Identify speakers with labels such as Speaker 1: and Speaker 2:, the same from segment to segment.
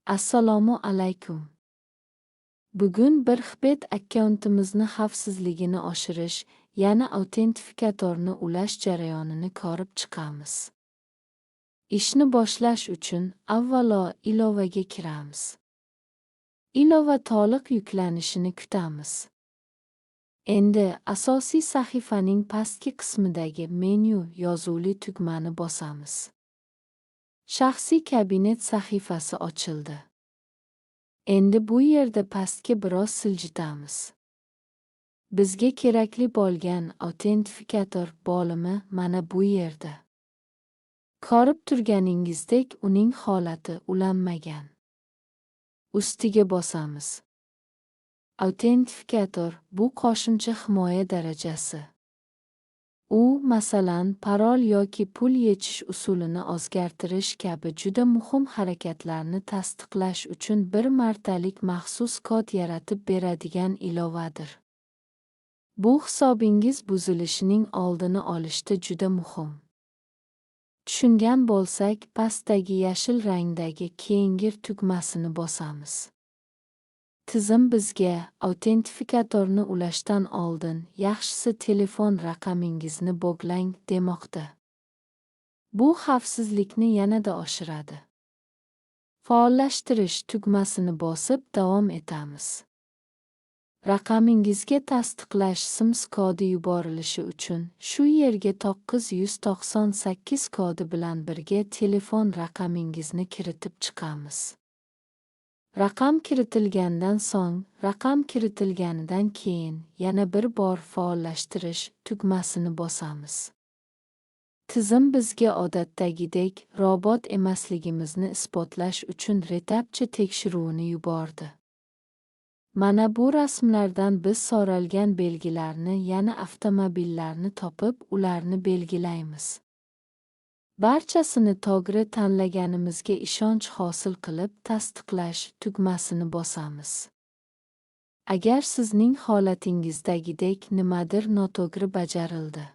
Speaker 1: Assalomu alaykum. Bugun 1xBet akkauntimizni xavfsizligini oshirish, ya'ni autentifikatorni ulash jarayonini ko'rib chiqamiz. Ishni boshlash uchun avvalo ilovaga kiramiz. Ilova to'liq yuklanishini kutamiz. Endi asosiy sahifaning pastki qismidagi menyu yozuvli tugmani bosamiz. Shaxsiy kabinet sahifasi ochildi. Endi bu yerda pastga biroz siljitamiz. Bizga kerakli bo'lgan autentifikator bo'limi mana bu yerda. Ko'rib turganingizdek, uning holati ulanmagan. Ustiga bosamiz. Autentifikator bu qo'shimcha himoya darajasi. U, masalan, parol yoki pul yechish usulini o'zgartirish kabi juda muhim harakatlarni tasdiqlash uchun bir martalik maxsus kod yaratib beradigan ilovadir. Bu hisobingiz buzilishining oldini olishda juda muhim. Tushungan bo'lsak, pastdagi yashil rangdagi "Keyingi" tugmasini bosamiz. Tizim bizga autentifikatorni ulashdan oldin yaxshisi telefon raqamingizni bog'lang demoqda. Bu xavfsizlikni yanada oshiradi. Faollashtirish tugmasini bosib davom etamiz. Raqamingizga tasdiqlash SMS kodi yuborilishi uchun shu yerga 998 kodi bilan birga telefon raqamingizni kiritib chiqamiz. Raqam kiritilganidan keyin yana bir bor faollashtirish tugmasini bosamiz. Tizim bizga odatdagidek robot emasligimizni isbotlash uchun reCAPTCHA tekshiruvini yubordi. Mana bu rasmlardan biz so'ralgan belgilarni, ya'ni avtomobillarni topib, ularni belgilaymiz. Barchasini to'g'ri tanlaganimizga ishonch hosil qilib, tasdiqlash tugmasini bosamiz. Agar sizning holatingizdagidek nimadir noto'g'ri bajarildi,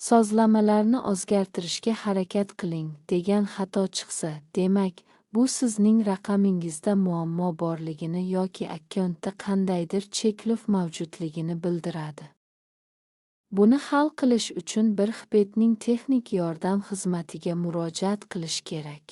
Speaker 1: "Sozlamalarni o'zgartirishga harakat qiling" degan xato chiqsa, demak, bu sizning raqamingizda muammo borligini yoki akkauntda qandaydir cheklov mavjudligini bildiradi. Buni hal qilish uchun 1xBetning texnik yordam xizmatiga murojaat qilish kerak.